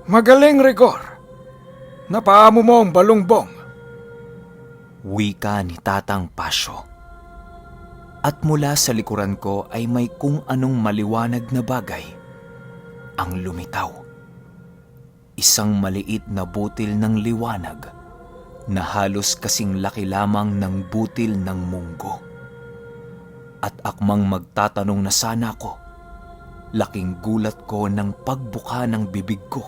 Magaling, Rigor. Napaamo mo ang balumbong. Wika ni Tatang Pasyo. At mula sa likuran ko ay may kung anong maliwanag na bagay ang lumitaw. Isang maliit na butil ng liwanag na halos kasing laki lamang ng butil ng munggo. At akmang magtatanong na sana ko, laking gulat ko ng pagbuka ng bibig ko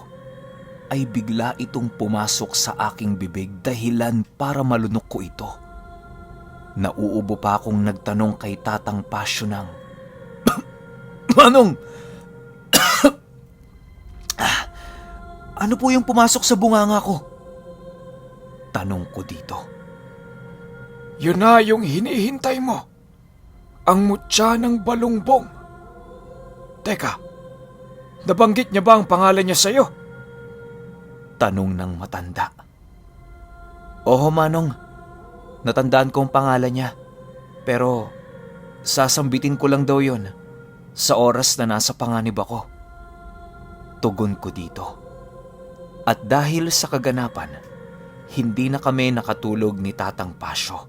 ay bigla itong pumasok sa aking bibig dahilan para malunok ko ito. Nauubo pa akong nagtanong kay Tatang Pasyo ng, Manong! Ano po yung pumasok sa bunganga ko? Tanong ko dito. Yun na yung hinihintay mo. Ang mutya ng balumbong. Teka, nabanggit niya ba ang pangalan niya sa'yo? Tanong ng matanda. Oo, Manong. Natandaan ko ang pangalan niya. Pero sasambitin ko lang daw yon sa oras na nasa panganib ako. Tugon ko dito. At dahil sa kaganapan, hindi na kami nakatulog ni Tatang Pasyo.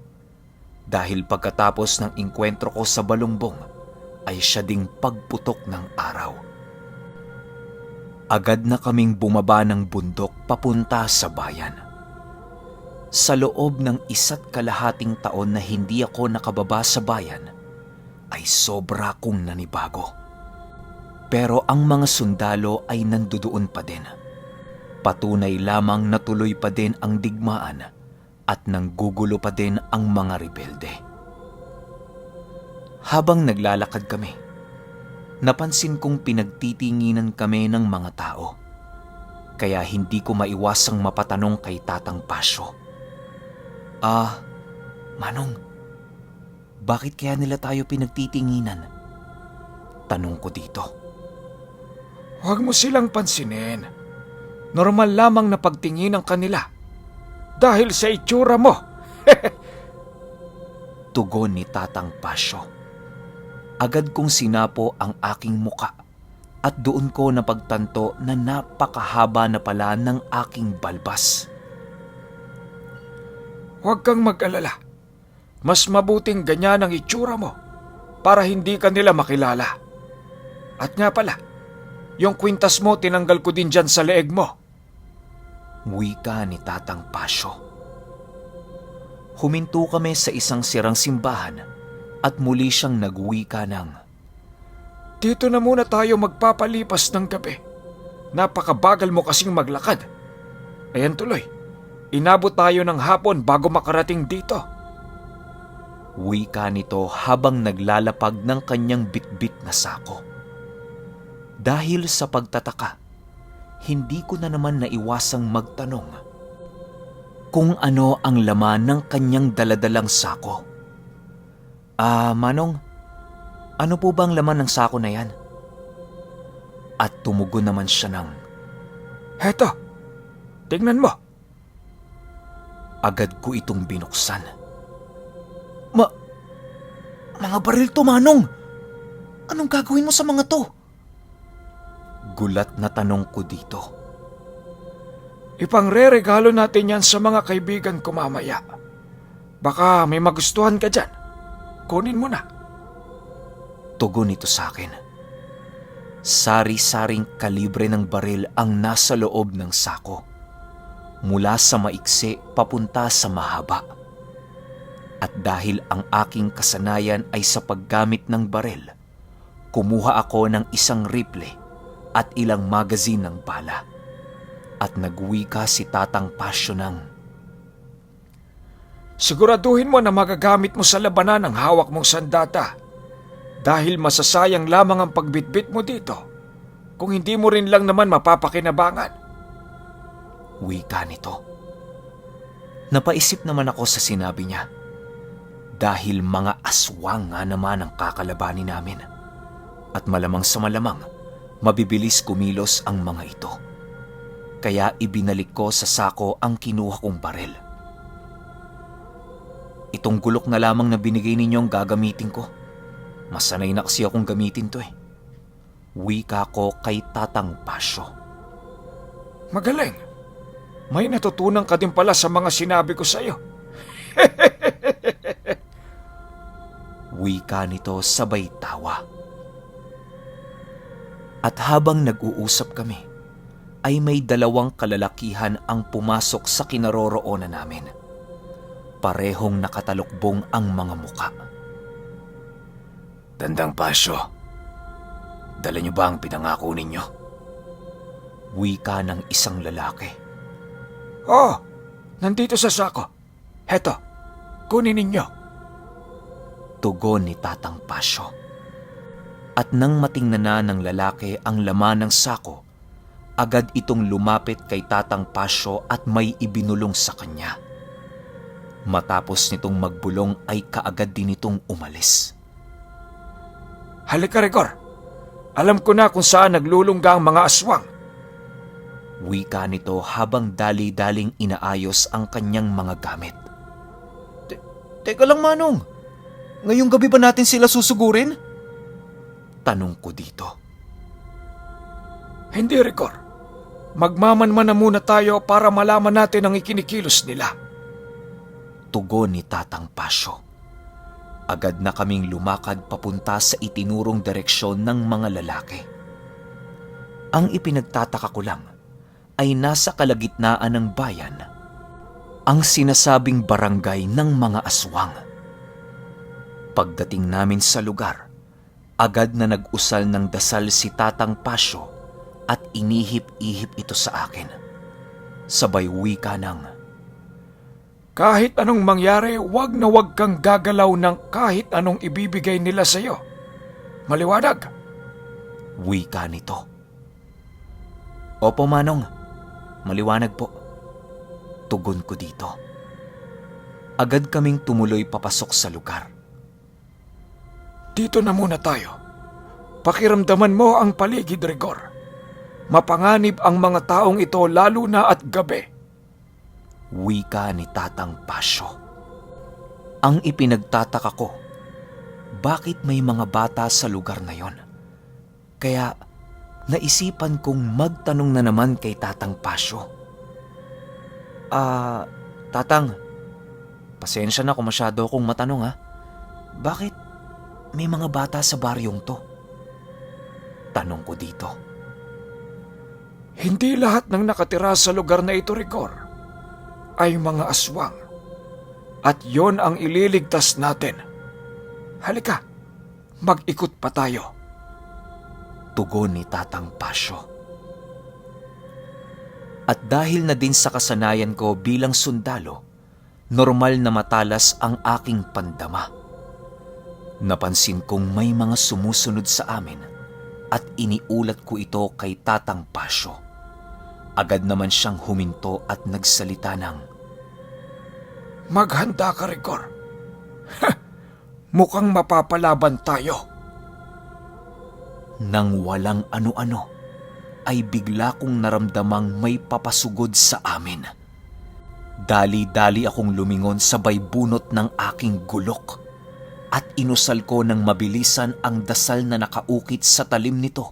Dahil pagkatapos ng inkwentro ko sa balumbong, ay siya ding pagputok ng araw. Agad na kaming bumaba ng bundok papunta sa bayan. Sa loob ng 1.5 taon na hindi ako nakababa sa bayan, ay sobra kong nanibago. Pero ang mga sundalo ay nandoon pa din. Patunay lamang na tuloy pa din ang digmaan at nanggugulo pa din ang mga rebelde. Habang naglalakad kami, napansin kong pinagtitinginan kami ng mga tao. Kaya hindi ko maiwasang mapatanong kay Tatang Pasyo. Manong, bakit kaya nila tayo pinagtitinginan? Tanong ko dito. Huwag mo silang pansinin. Normal lamang na pagtingin ang kanila. Dahil sa itsura mo. Tugon ni Tatang Pasyo. Agad kong sinapo ang aking muka at doon ko napagtanto na napakahaba na pala ng aking balbas. Huwag kang mag-alala. Mas mabuting ganyan ang itsura mo para hindi ka nila makilala. At nga pala, yung kwintas mo tinanggal ko din dyan sa leeg mo. Wika ni Tatang Pasyo. Huminto kami sa isang sirang simbahan at muli siyang nagwika ng, Dito na muna tayo magpapalipas ng gabi. Napakabagal mo kasing maglakad. Ayan tuloy, inabot tayo ng hapon bago makarating dito. Wika nito habang naglalapag ng kanyang bitbit na sako. Dahil sa pagtataka, hindi ko na naman naiwasang magtanong kung ano ang laman ng kanyang daladalang sako. Manong, ano po bang laman ng sako na yan? At tumugon naman siya ng, Heto, tingnan mo. Agad ko itong binuksan. Mga baril to, Manong! Anong gagawin mo sa mga to? Gulat na tanong ko dito. Ipangre-regalo natin yan sa mga kaibigan ko mamaya. Baka may magustuhan ka dyan. Kunin mo na. Tugon ito sa akin. Sari-saring kalibre ng baril ang nasa loob ng sako. Mula sa maiksi papunta sa mahaba. At dahil ang aking kasanayan ay sa paggamit ng baril, kumuha ako ng isang rifle at ilang magazine ng bala. At nagwika si Tatang Pasyo ng, Siguraduhin mo na magagamit mo sa labanan ang hawak mong sandata. Dahil masasayang lamang ang pagbitbit mo dito kung hindi mo rin lang naman mapapakinabangan. Wika nito. Napaisip naman ako sa sinabi niya. Dahil mga aswang nga naman ang kakalabanin namin. At malamang sa malamang, mabibilis kumilos ang mga ito. Kaya ibinalik ko sa sako ang kinuha kong baril. Itong gulok na lamang na binigay ninyo ang gagamitin ko. Masanay na kasi akong gamitin to eh. Wika ko kay Tatang Pasyo. Magaling. May natutunan ka din pala sa mga sinabi ko sa iyo. Wika nito sabay tawa. At habang nag-uusap kami, ay may dalawang kalalakihan ang pumasok sa kinaroroonan namin. Parehong nakatalukbong ang mga muka. Tandang Pasyo, dala niyo ba ang pinangako ninyo? Wika ng isang lalaki. Oh, nandito sa sako. Heto, kunin ninyo. Tugon ni Tatang Pasyo. At nang matingnan na ng lalaki ang laman ng sako, agad itong lumapit kay Tatang Pasyo at may ibinulong sa kanya. Matapos nitong magbulong ay kaagad din itong umalis. Halika, Rigor. Alam ko na kung saan naglulungga ang mga aswang. Wika nito habang dali-daling inaayos ang kanyang mga gamit. Teka lang, Manong. Ngayong gabi ba natin sila susugurin? Tanong ko dito. Hindi, Rigor. Magmamanman na muna tayo para malaman natin ang ikinikilos nila. Tugon ni Tatang Pasyo. Agad na kaming lumakad papunta sa itinurong direksyon ng mga lalaki. Ang ipinagtataka ko lang ay nasa kalagitnaan ng bayan, ang sinasabing barangay ng mga aswang. Pagdating namin sa lugar, agad na nag-usal ng dasal si Tatang Pasyo at inihip-ihip ito sa akin. Sabay wika ng, Kahit anong mangyari, wag na wag kang gagalaw ng kahit anong ibibigay nila sa iyo. Maliwanag? wika nito. Opo, Manong. Maliwanag po. Tugon ko dito. Agad kaming tumuloy papasok sa lugar. Dito na muna tayo. Pakiramdaman mo ang paligid, Rigor. Mapanganib ang mga taong ito lalo na at gabi. Wika ni Tatang Pasyo. Ang ipinagtataka ko, bakit may mga bata sa lugar na yon? Kaya naisipan kong magtanong na naman kay Tatang Pasyo. Tatang, pasensya na kung masyado akong matanong ha. Bakit may mga bata sa baryong to? Tanong ko dito. Hindi lahat ng nakatira sa lugar na ito, Rigor, ay mga aswang. At yon ang ililigtas natin. Halika, mag-ikot pa tayo. Tugon ni Tatang Pasyo. At dahil na din sa kasanayan ko bilang sundalo, normal na matalas ang aking pandama. Napansin kong may mga sumusunod sa amin at iniulat ko ito kay Tatang Pasyo. Agad naman siyang huminto at nagsalita ng, Maghanda ka, Rigor. Mukhang mapapalaban tayo. Nang walang ano-ano, ay bigla kong naramdamang may papasugod sa amin. Dali-dali akong lumingon sabay bunot ng aking gulok at inusal ko ng mabilisan ang dasal na nakaukit sa talim nito,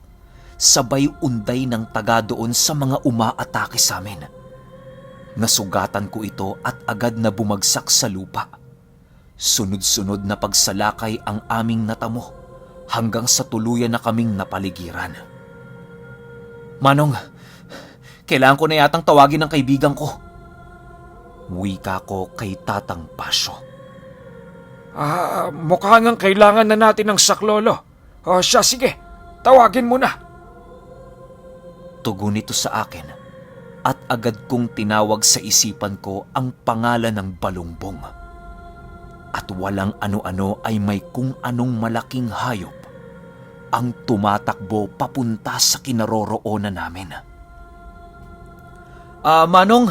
sabay unday ng taga doon sa mga umaatake sa amin. Nasugatan ko ito at agad na bumagsak sa lupa. Sunod-sunod na pagsalakay ang aming natamo hanggang sa tuluyan na kaming napaligiran. Manong, kailangan ko na yatang tawagin ang kaibigan ko. Wika ko kay Tatang Pasyo. Mukha ngang kailangan na natin ng saklolo. Siya, sige, tawagin mo na. Tugon nito sa akin at agad kong tinawag sa isipan ko ang pangalan ng balumbong. At walang ano-ano ay may kung anong malaking hayop ang tumatakbo papunta sa kinaroroonan namin. Manong,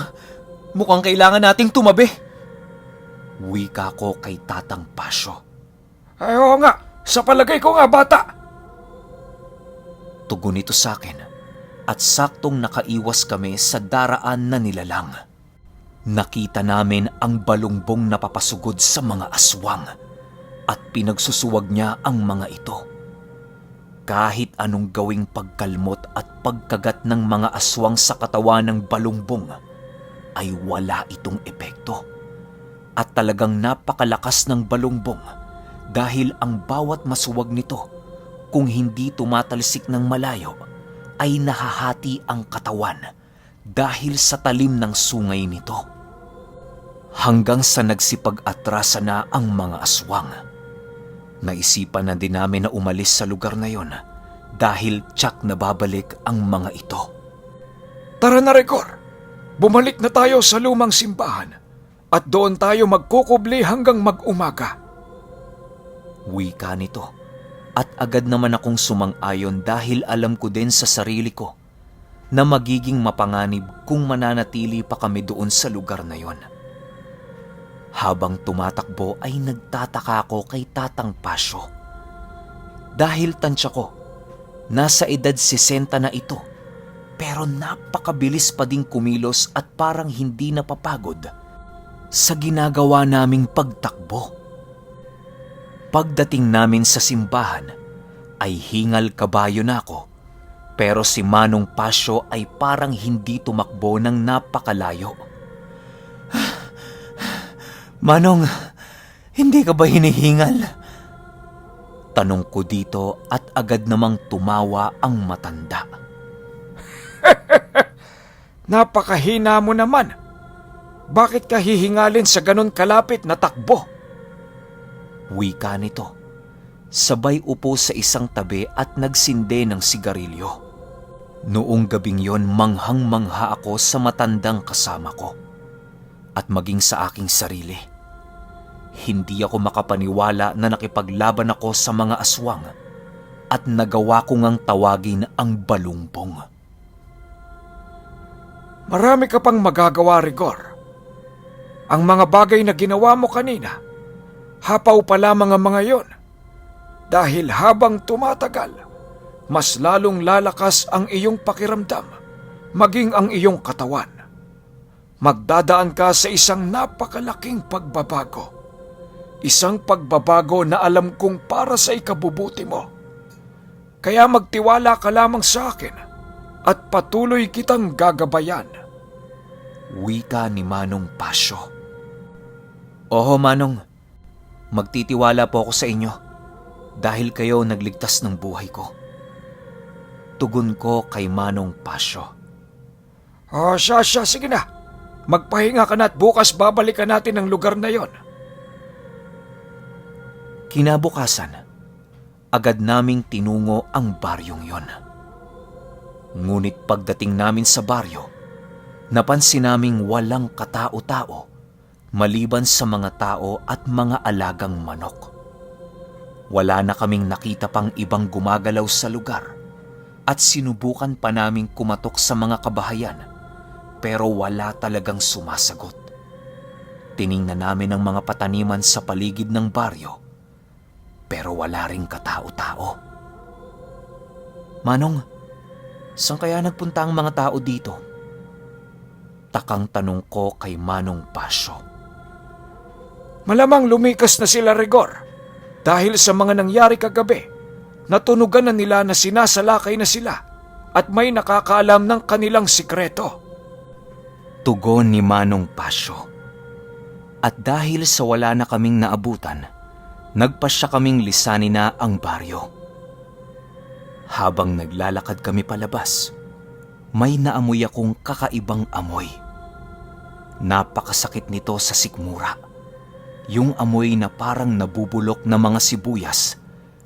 mukhang kailangan nating tumabi. Wika ko kay Tatang Pasyo. Ay, oo nga, sa palagay ko nga, bata. Tugon nito sa akin at saktong nakaiwas kami sa daraan na nilalang. Nakita namin ang balumbong na papasugod sa mga aswang at pinagsusuwag niya ang mga ito. Kahit kahit anong gawing pagkalmot at pagkagat ng mga aswang sa katawan ng balumbong ay wala itong epekto. At talagang napakalakas ng balumbong dahil ang bawat masuwag nito, kung hindi tumatalsik ng malayo, ay nahahati ang katawan dahil sa talim ng sungay nito. Hanggang sa nagsipag-atrasa na ang mga aswang. Naisipan na din namin na umalis sa lugar na yon dahil tiyak na babalik ang mga ito. Tara na, Rigor! Bumalik na tayo sa lumang simbahan at doon tayo magkukubli hanggang mag-umaga. Wika nito at agad naman akong sumang-ayon dahil alam ko din sa sarili ko na magiging mapanganib kung mananatili pa kami doon sa lugar na yon. Habang tumatakbo ay nagtataka ako kay Tatang Pasyo. Dahil tansya ko, nasa edad 60 na ito, pero napakabilis pa ding kumilos at parang hindi napapagod sa ginagawa naming pagtakbo. Pagdating namin sa simbahan ay hingal kabayo na ako, pero si Manong Pasyo ay parang hindi tumakbo ng napakalayo. Manong, hindi ka ba hinihingal? Tanong ko dito at agad namang tumawa ang matanda. Napakahina mo naman. Bakit ka hihingalin sa ganon kalapit na takbo? Wika nito. Sabay upo sa isang tabi at nagsinde ng sigarilyo. Noong gabing yon, manghang-mangha ako sa matandang kasama ko at maging sa aking sarili. Hindi ako makapaniwala na nakipaglaban ako sa mga aswang at nagawa ko ngang tawagin ang balumbong. Marami ka pang magagawa, Rigor. Ang mga bagay na ginawa mo kanina, hapaw pa lamang ang mga yon. Dahil habang tumatagal, mas lalong lalakas ang iyong pakiramdam, maging ang iyong katawan. Magdadaan ka sa isang napakalaking pagbabago. Isang pagbabago na alam kong para sa ikabubuti mo. Kaya magtiwala ka lamang sa akin at patuloy kitang gagabayan. Wika ni Manong Pasyo. Oho, Manong. Magtitiwala po ako sa inyo dahil kayo nagligtas ng buhay ko. Tugon ko kay Manong Pasyo. Siya, sige na. Magpahinga ka na at bukas babalikan natin ang lugar na yon. Kinabukasan, agad naming tinungo ang baryong yon. Ngunit pagdating namin sa baryo, napansin naming walang katao-tao maliban sa mga tao at mga alagang manok. Wala na kaming nakita pang ibang gumagalaw sa lugar at sinubukan pa naming kumatok sa mga kabahayan pero wala talagang sumasagot. Tiningnan namin ang mga pataniman sa paligid ng baryo pero wala ring katao-tao. Manong, saan kaya nagpunta ang mga tao dito? Takang tanong ko kay Manong Pasyo. Malamang lumikas na sila, Rigor. Dahil sa mga nangyari kagabi, natunugan na nila na sinasalakay na sila at may nakakaalam ng kanilang sikreto. Tugon ni Manong Pasyo. At dahil sa wala na kaming naabutan, nagpasya kaming lisanin na ang baryo. Habang naglalakad kami palabas, may naamoy akong kakaibang amoy. Napakasakit nito sa sikmura. Yung amoy na parang nabubulok na mga sibuyas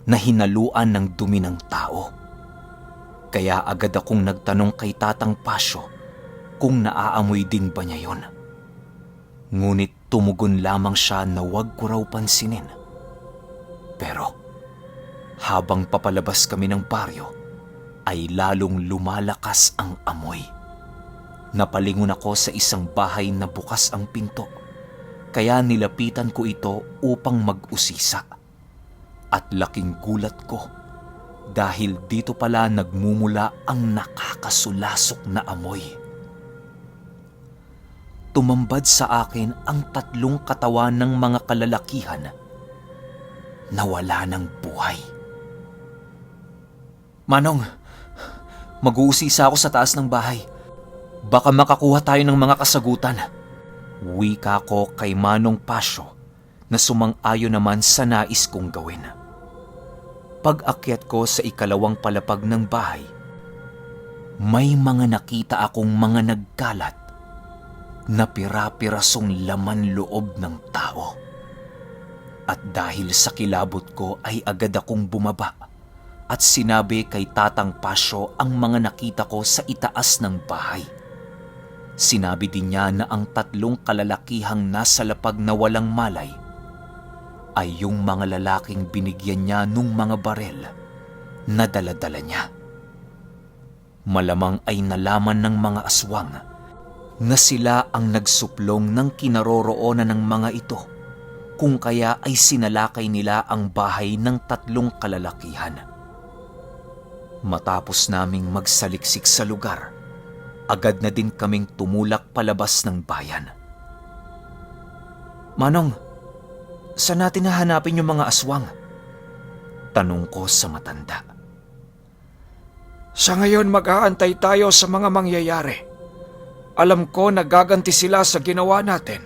na hinaluan ng dumi ng tao. Kaya agad akong nagtanong kay Tatang Pasyo kung naaamoy din ba niya yon. Ngunit tumugon lamang siya na huwag ko raw pansinin. Pero habang papalabas kami ng baryo, ay lalong lumalakas ang amoy. Napalingon ako sa isang bahay na bukas ang pinto, kaya nilapitan ko ito upang mag-usisa. At laking gulat ko dahil dito pala nagmumula ang nakakasulasok na amoy. Tumambad sa akin ang 3 katawan ng mga kalalakihan na wala ng buhay. Manong, mag-uusisa ako sa taas ng bahay. Baka makakuha tayo ng mga kasagutan. Wika ko kay Manong Pasyo na sumang-ayon naman sa nais kong gawin. Pag-akyat ko sa ikalawang palapag ng bahay, may mga nakita akong mga nagkalat na pira-pirasong laman loob ng tao. At dahil sa kilabot ko ay agad akong bumaba at sinabi kay Tatang Pasyo ang mga nakita ko sa itaas ng bahay. Sinabi din niya na ang 3 kalalakihang nasa lapag na walang malay ay yung mga lalaking binigyan niya nung mga barel na dala-dala niya. Malamang ay nalaman ng mga aswang na sila ang nagsuplong ng kinaroroonan ng mga ito, kung kaya ay sinalakay nila ang bahay ng 3 kalalakihan. Matapos naming magsaliksik sa lugar, agad na din kaming tumulak palabas ng bayan. Manong, saan natin hahanapin yung mga aswang? Tanong ko sa matanda. Sa ngayon mag-aantay tayo sa mga mangyayari. Alam ko na gaganti sila sa ginawa natin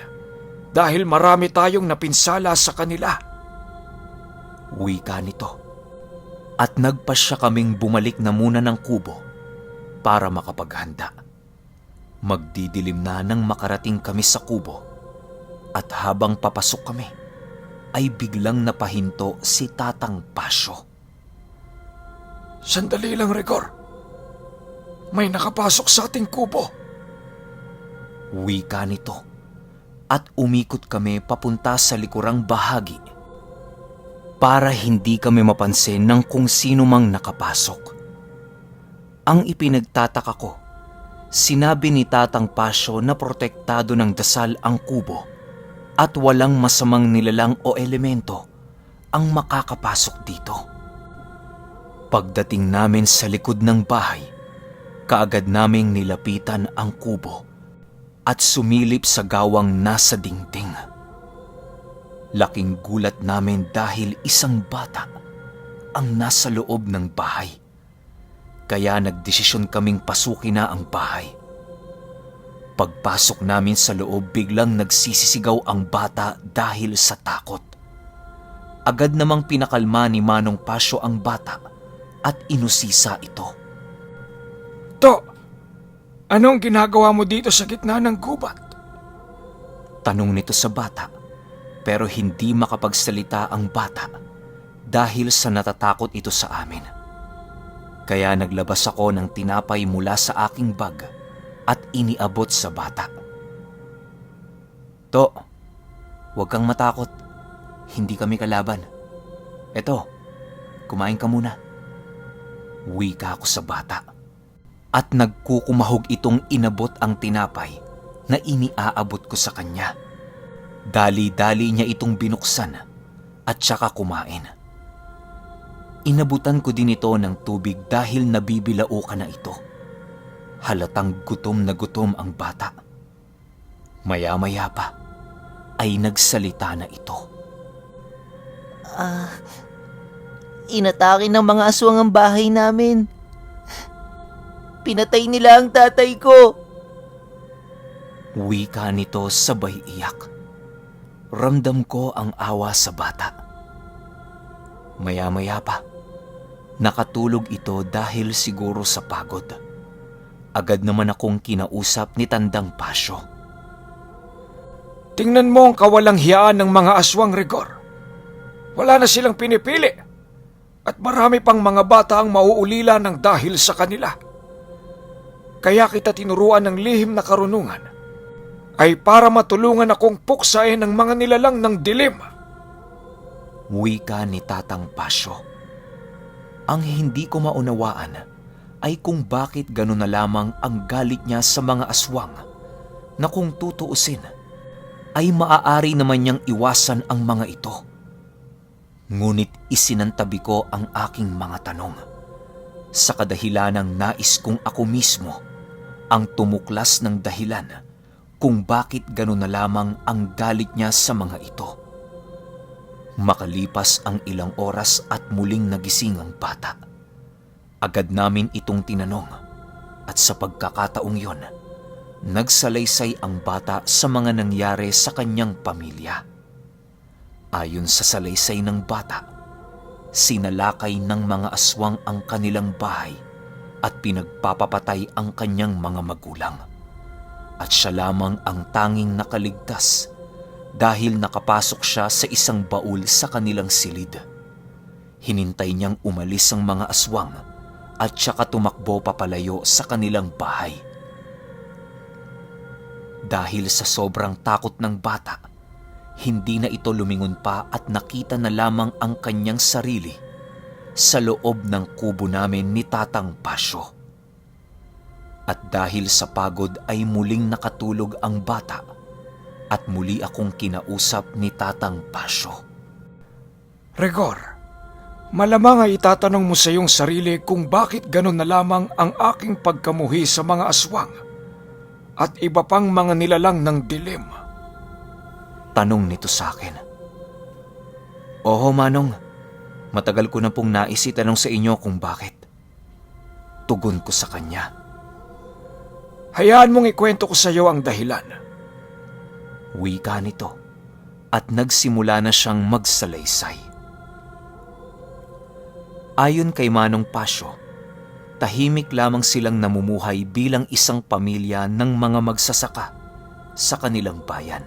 dahil marami tayong napinsala sa kanila. Wika nito. At nagpasya kaming bumalik na muna ng kubo para makapaghanda. Magdidilim na nang makarating kami sa kubo at habang papasok kami ay biglang napahinto si Tatang Pasyo. Sandali lang, Rigor. May nakapasok sa ating kubo. Wika nito at umikot kami papunta sa likurang bahagi para hindi kami mapansin ng kung sino mang nakapasok. Ang ipinagtataka ko, sinabi ni Tatang Pasyo na protektado ng dasal ang kubo at walang masamang nilalang o elemento ang makakapasok dito. Pagdating namin sa likod ng bahay, kaagad naming nilapitan ang kubo at sumilip sa gawang nasa dingding. Laking gulat namin dahil isang bata ang nasa loob ng bahay. Kaya nagdesisyon kaming pasukin na ang bahay. Pagpasok namin sa loob, biglang nagsisisigaw ang bata dahil sa takot. Agad namang pinakalma ni Manong Pasyo ang bata at inusisa ito. To, anong ginagawa mo dito sa gitna ng gubat? Tanong nito sa bata, pero hindi makapagsalita ang bata dahil sa natatakot ito sa amin. Kaya naglabas ako ng tinapay mula sa aking bag at iniabot sa bata. To, huwag kang matakot. Hindi kami kalaban. Eto, kumain ka muna. Wika ko sa bata. At nagkukumahog itong inabot ang tinapay na iniaabot ko sa kanya. Dali-dali niya itong binuksan at saka kumain. Inabutan ko din ito ng tubig dahil nabibilaukan na ito. Halatang gutom na gutom ang bata. Maya-maya pa ay nagsalita na ito. Inatake ng mga aswang ang bahay namin. Pinatay nila ang tatay ko. Wika nito sabay iyak. Ramdam ko ang awa sa bata. Maya-maya pa, nakatulog ito dahil siguro sa pagod. Agad naman akong kinausap ni Tandang Pasyo. Tingnan mo ang kawalang hiyaan ng mga aswang, Rigor. Wala na silang pinipili. At marami pang mga bata ang mauulila ng dahil sa kanila. Kaya kita tinuruan ng lihim na karunungan ay para matulungan akong puksain ang mga nilalang ng dilim. Wika ni Tatang Pasyo. Ang hindi ko maunawaan ay kung bakit gano'n na lamang ang galit niya sa mga aswang na kung tutuusin ay maaari naman niyang iwasan ang mga ito. Ngunit isinantabi ko ang aking mga tanong sa kadahilanang nais kong ako mismo ang tumuklas ng dahilan kung bakit gano'n na lamang ang galit niya sa mga ito. Makalipas ang ilang oras at muling nagising ang bata. Agad namin itong tinanong at sa pagkakataong yon, nagsalaysay ang bata sa mga nangyari sa kanyang pamilya. Ayon sa salaysay ng bata, sinalakay ng mga aswang ang kanilang bahay at pinagpapapatay ang kanyang mga magulang. At siya lamang ang tanging nakaligtas dahil nakapasok siya sa isang baul sa kanilang silid. Hinintay niyang umalis ang mga aswang at saka tumakbo papalayo sa kanilang bahay. Dahil sa sobrang takot ng bata, hindi na ito lumingon pa at nakita na lamang ang kanyang sarili sa loob ng kubo namin ni Tatang Pasyo. At dahil sa pagod ay muling nakatulog ang bata at muli akong kinausap ni Tatang Pasyo. Rigor, malamang ay itatanong mo sa iyong sarili kung bakit ganun na lamang ang aking pagkamuhi sa mga aswang at iba pang mga nilalang ng dilim. Tanong nito sa akin. Oho, Manong. Matagal ko na pong nais itanong sa inyo kung bakit. Tugon ko sa kanya. Hayaan mong ikwento ko sa iyo ang dahilan. Wika nito at nagsimula na siyang magsalaysay. Ayon kay Manong Pasyo, tahimik lamang silang namumuhay bilang isang pamilya ng mga magsasaka sa kanilang bayan.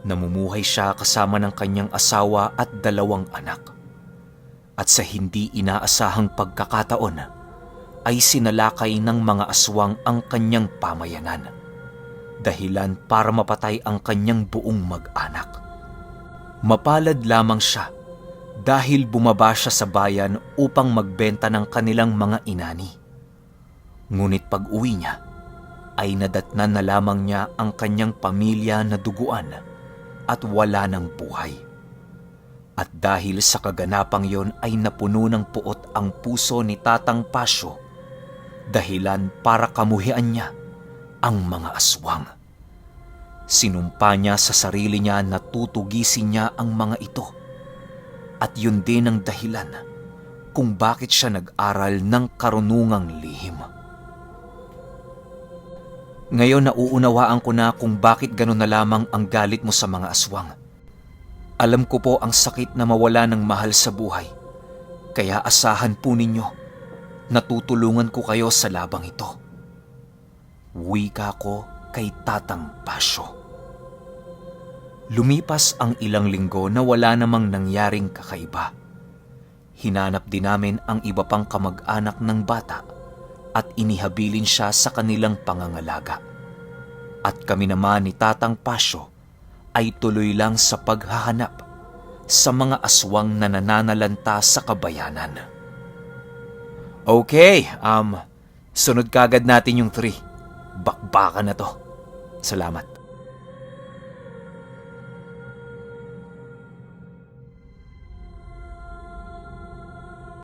Namumuhay siya kasama ng kanyang asawa at 2 anak. At sa hindi inaasahang pagkakataon, ay sinalakay ng mga aswang ang kanyang pamayanan. Dahilan para mapatay ang kanyang buong mag-anak. Mapalad lamang siya dahil bumaba siya sa bayan upang magbenta ng kanilang mga inani. Ngunit pag-uwi niya, ay nadatnan na lamang niya ang kanyang pamilya na duguan at wala ng buhay. At dahil sa kaganapang yon ay napuno ng puot ang puso ni Tatang Pasyo, dahilan para kamuhian niya ang mga aswang. Sinumpa niya sa sarili niya na tutugisin niya ang mga ito. At yun din ang dahilan kung bakit siya nag-aral ng karunungang lihim. Ngayon nauunawaan ko na kung bakit gano'n na lamang ang galit mo sa mga aswang. Alam ko po ang sakit na mawala ng mahal sa buhay. Kaya asahan po ninyo, natutulungan ko kayo sa labang ito. Wika ko kay Tatang Pasyo. Lumipas ang ilang linggo na wala namang nangyaring kakaiba. Hinanap din namin ang iba pang kamag-anak ng bata at inihabilin siya sa kanilang pangangalaga. At kami naman ni Tatang Pasyo ay tuloy lang sa paghahanap sa mga aswang na nananalanta sa kabayanan. Okay, sunod kagad natin yung 3. Bakbakan na to. Salamat.